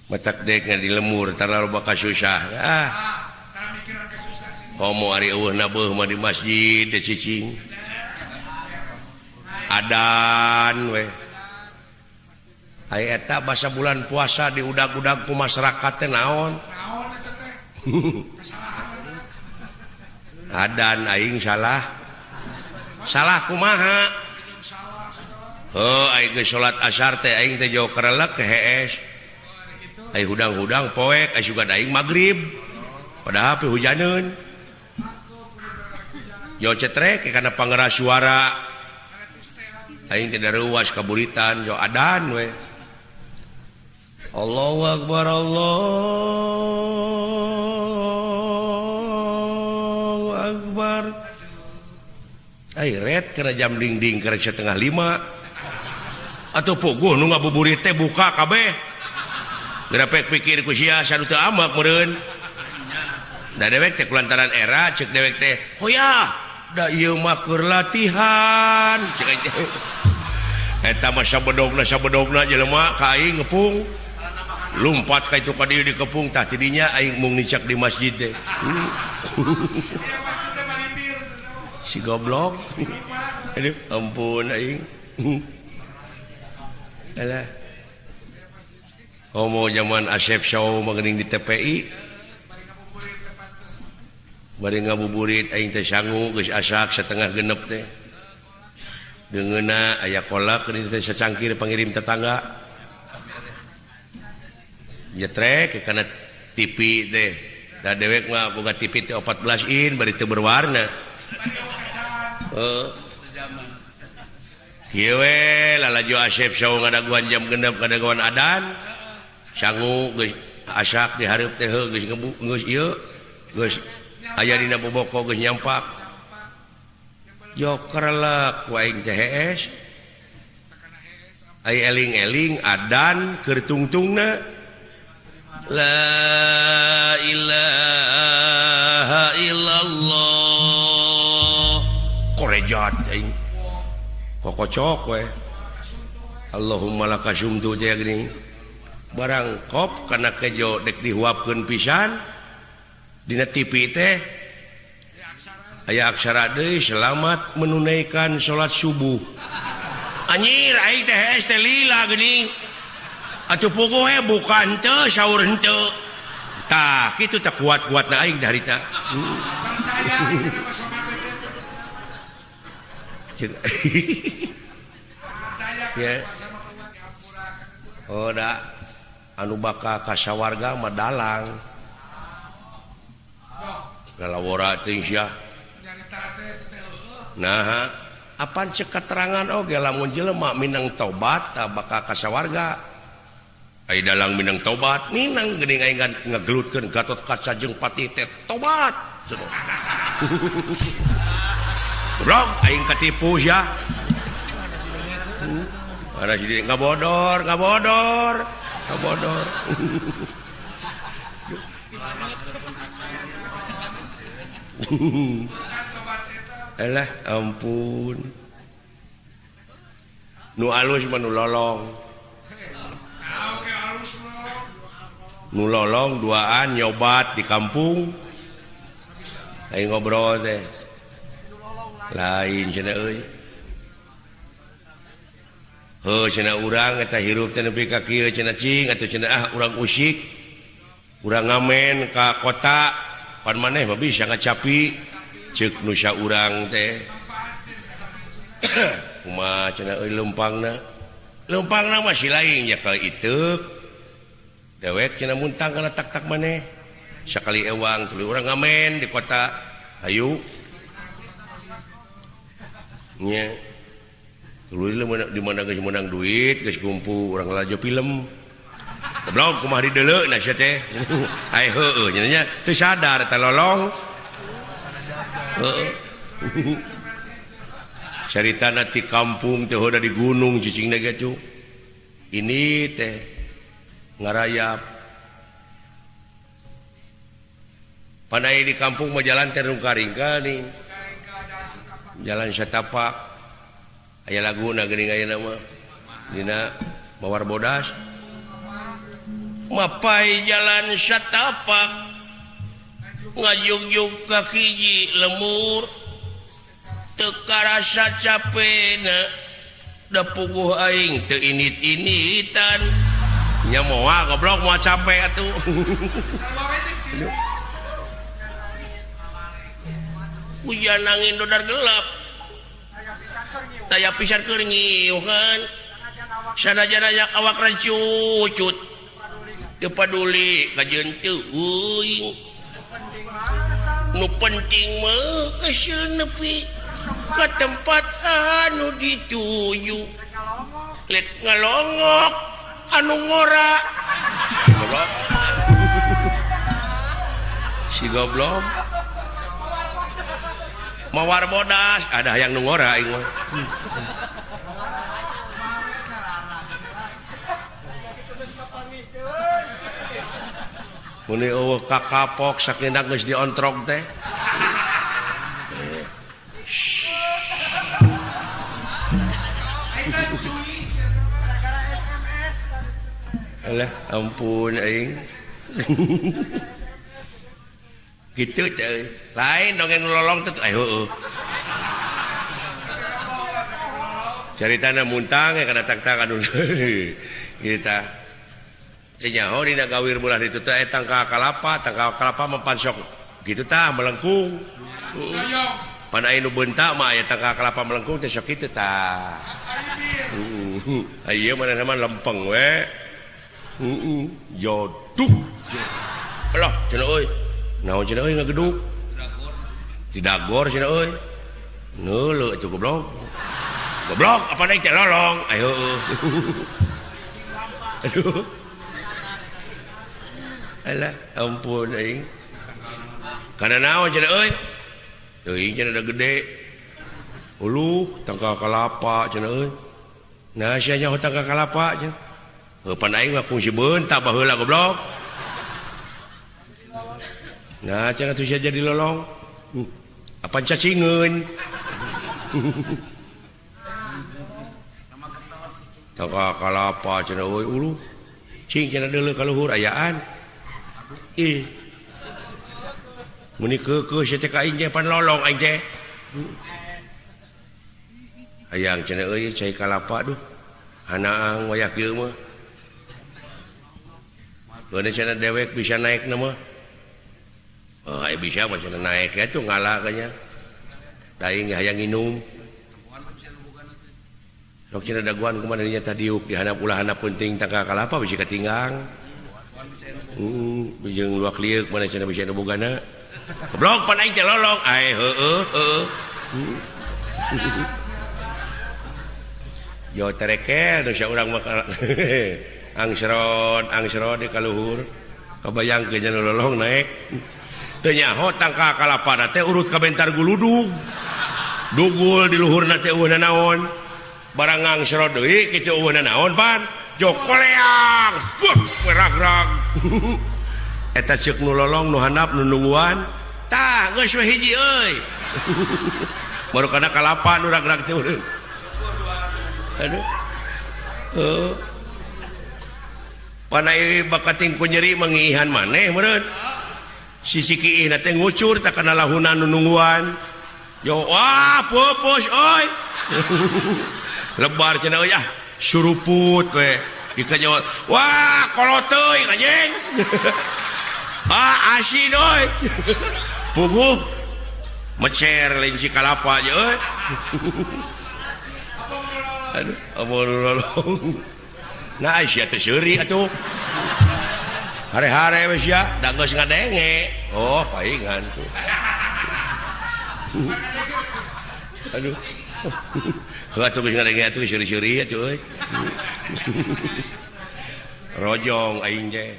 Matak dek di lemur terlalu bakal susah. Ah. Komo ari eueuh na beuh mah di masjid teh cicing. Adan we. Ai eta basa bulan puasa diudag-udag ku masyarakat teh naon? Naon eta teh? Adan aing salah. Salah kumaha? Heuh aing geus salat asar teh aing teh jauh kerelek hees. Ai hudang-hudang poek ai sugan aing magrib. Padahal pe hujaneun. Yo cetrek karena pangeras suara aing teh daruas kaburitan yo adan we. Allahu akbar Allahu akbar. Ai ret kana jam dingding karek 4:30 atuh puguh nu ngabuburit teh buka kabeh. Gerapek pikir ku sia sanu teu amak meureun. Da dewek teh kulantaran era cek dewek teh hoyah da ieu mah keur latihan cek aing teh. Eta mah sabedogna jelema ka aing ngepung lumpat ka itu ka dieu dikepung tah tidinya aing mung nicak di masjid teh. Si goblok. Aduh ampun aing. Alah. Homo zaman Asep Show mah geuning di TPI. Bari ngabuburit aing teh sangu geus asak 5:30 teh. Deungeuna aya kolak geuning teh sacangkir pangirim tetangga. Nyetrek kana TV teh. Da dewek mah boga TV teh 14 in bari teu berwarna. Heuh. Kieu we lalajo Asep Show ngadaguan jam 6 ngadaguan adan. Sangu geus asak di hareup teh heuh geus ngebu geus ieu geus aya dina boboko geus nyampak. Yo kerelek ku aing teh hees. Ai eling-eling adan keur tungtungna. La ilaha illallah. Korejat aing. Kokocok we. Allahumma lakasumtu teh geuning. Barang kop kana kejo dek dihuapkeun pisan. Dina TV teh aya aksara deui selamat menunaikan salat subuh. Anjir aing teh hees teh lila geuning. Atuh puguh we buka henteu sahur henteu. Tah kitu teh kuat-kuatna aing harita. Percaya Ya. Oh da anu bakal ka sawarga mah dalang. Galawora teuing sia. Nah, apan cek keterangan oge lamun jelema minang tobat tah bakal ka sawarga. Ai dalang minang tobat, minang geuning aing ngagelutkeun Gatot Kaca jeung Patih teh tobat. Goblok aing katipu sia. Ada si ngabodor, ngabodor, ngabodor. Elah ampun. Nu alus mah nu lolong. Nu lolong duaan nyobat di kampung. Aing ngobrol teh. Lain cenah euy. Heuh cenah urang eta hirup teh nepi ka kieu cenah cing atuh cenah ah urang usik. Urang ngamen ka kota pan maneh mah bisa ngacapi ceuk nu saurang teh. Kumaha cenah euy leumpangna. Leumpangna mah si lain nya kali iteuk. Dewek cenah muntang kana tak-tak maneh. Sakali ewang tuluy urang ngamen di kota. Hayu. Nya. Tuluy di mana geus meunang duit geus kumpul urang lalajo film. Goblok kumaha dideuleu na sia teh. Ai heueuh nya nya teu sadar teh lolong. Heeh. Caritana ti kampung teh hoda di gunung cicingna ge cu. Ini teh ngarayap. Panai di kampung mah jalan teh rungka-ringka nih. Jalan satapak. Aya laguna geuning ayeuna mah. Dina Mawar bodas mapai jalan satapak ngajugjug ka hiji lemur teu karasa capena da puguh aing teu init-initan nya moal goblok moal capek atuh. Hujan angin dodar gelap taya pisan keur nyiuhan sanajan aya awak rancucut teu paduli kajeun teu euing nu penting mah euseun nepi ka tempat anu dituju lek ngalongok anu ngora goblok si goblok mawar bodas ada yang nu ngora aing mah. Muni eueuh kakapok sakinda geus diontrog teh. Alah ampun aing. Gitu teh. Lain dongeng lolong teh heueuh. Caritana muntang ya kana tang-tang anu kitu tah. Teu nyaho dina gawir bulah ditu teh tangkal kalapa mempan sok kitu tah melengkung. Pan aya nu beunta mah aya tangkal kalapa melengkung teh sok kitu tah. Ieu manehna mah lempeng we. Joduh. Alah cenah euy. Naon cenah euy ngageduk? Didagor cenah euy. Neuleuh atuh goblok. Goblok apa deui teh lolong. Ayo. Aduh. Alah ampun aing. Kana naon cenah euy? Teuing cenah da gede. Uluh tangkal kalapa cenah euy. Nah sia nyaho tangkal kalapa cenah. Heuh pan aing mah kungsi beunta baheula goblok. Nah cenah atuh sia jadi lolong. Apan cacingeun. Tangkal kalapa cenah euy uluh. Cing cenah deuleu ka luhur ayaan. Ih. Meni keukeuh sia teh ka aing teh pan lolong aing teh. Hayang cenah euy cai kalapa duh. Hanaang wayah kieu mah. Beuneu cenah dewek bisa naek na mah. Oh, aya bisa mah cenah naek ya tuh ngala kanya. Da aing hayang nginum. Sok cenah daguan kumaha dinya tah diuk di handap ulah handap penting tangkal kalapa bisi katinggang. Jeung luak lieuk mana cenah bisa nu bogana. Goblok pan aing teh lolong. Ai heueuh heueuh. Yo terekel dosa urang mah angsrod angsrod di kaluhur. Kabayangkeun nya lolong naek. Teu nyaho tangkal kalapana teh urut ka bentar guludug. Dugul di luhurna teh eueuh nanaon. Barang ngangsrod deui kitu eueuh nanaon pan. Jokoleang. Buh ragrag. Eta ceuk nu lolong nu handap nu nungguan. Tah geus we hiji euy. Baru kana kalapa nu ragrag teh. Aduh. Heuh. Panai bakating ku nyeri mangiihan maneh meureun. Sisi kiihna teh ngucur tak kana lahunan nu nungguan. Yo wah pupus euy. Lebar cenah euy ah suruput we. Dikanya wah kolot teuing anjing. Ah asin euy. Puguh mecer lenci kalapa aja euy. Aduh, amun lolong. Nah, sia teh seuri atuh. Hare-hare we sia, da geus ngadenge. Oh, paingan tuh. Aduh. Heuh atuh geus ngadenge atuh seuri-seuri atuh euy. Rojong aing teh.